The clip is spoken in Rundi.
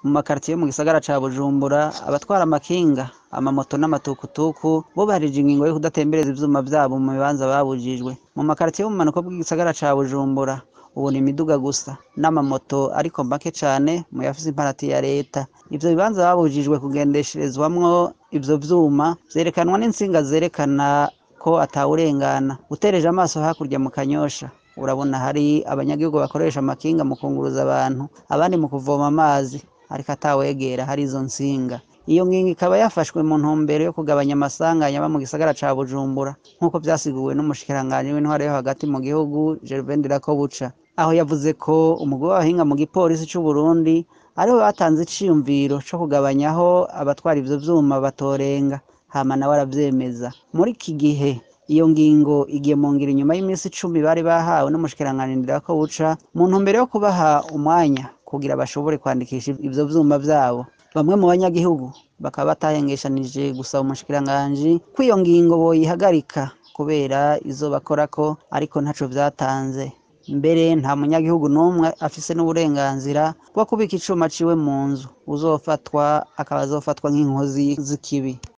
Mu makartiye yo mu gisagara ca Bujumbura, abatwara amakinga, amamoto n'amatukutuku bubahirije ingingo yo kudatembereza ivyuma vyabo mu bibanza babujijwe. Mu makartiye yo mu bumanuko bw'igisagara ca Bujumbura, ubona imiduga gusa n'amamoto ariko make cane mu yafise imparati ya leta. Ivyo bibanza babujijwe kugendesherezwamwo ivyo vyuma vyerekanwa n'intsinga zerekana ko atawurengana. Utereje amaso hakurya mu Kanyosha, urabona hari abanyagihugu bakoresha amakinga mu kunguruza abantu, abandi mu kuvoma amazi, ariko atawegera hari izo ntsinga. Iyo ngingo ikaba yafashwe mu ntumbero yo kugabanya amasanganya aba mu gisagara ca Bujumbura, nk'uko vyasiguwe n'umushikiranganji w'intwaro yo hagati mu gihugu Gervais Ndirakobuca, aho yavuze ko umugwi w'abahinga mu gipolisi c'u Burundi aribo batanze iciyumviro co kugabanyaho abatwara ivyo vyuma batorenga, hama nawe aravyemeza. Muri iki gihe iyo ngingo igiye mu ngiro inyuma y'iminsi 10 bari bahawe n'umushikiranganji Ndirakobuca mu ntumbero yo kubaha umwanya kugira bashobore kwandikisha ivyo vyuma vyabo. Bamwe mu banyagihugu bakaba batahengeshanije gusaba umushikiranganji ko iyo ngingo boyihagarika kubera izobakorako, ariko ntaco vyatanze. Mbere nta munyagihugu n'umwe afise n'uburenganzira bwo kubika icuma ciwe mu nzu, uzofatwa akaba azofatwa nk'inkozi z'ikibi.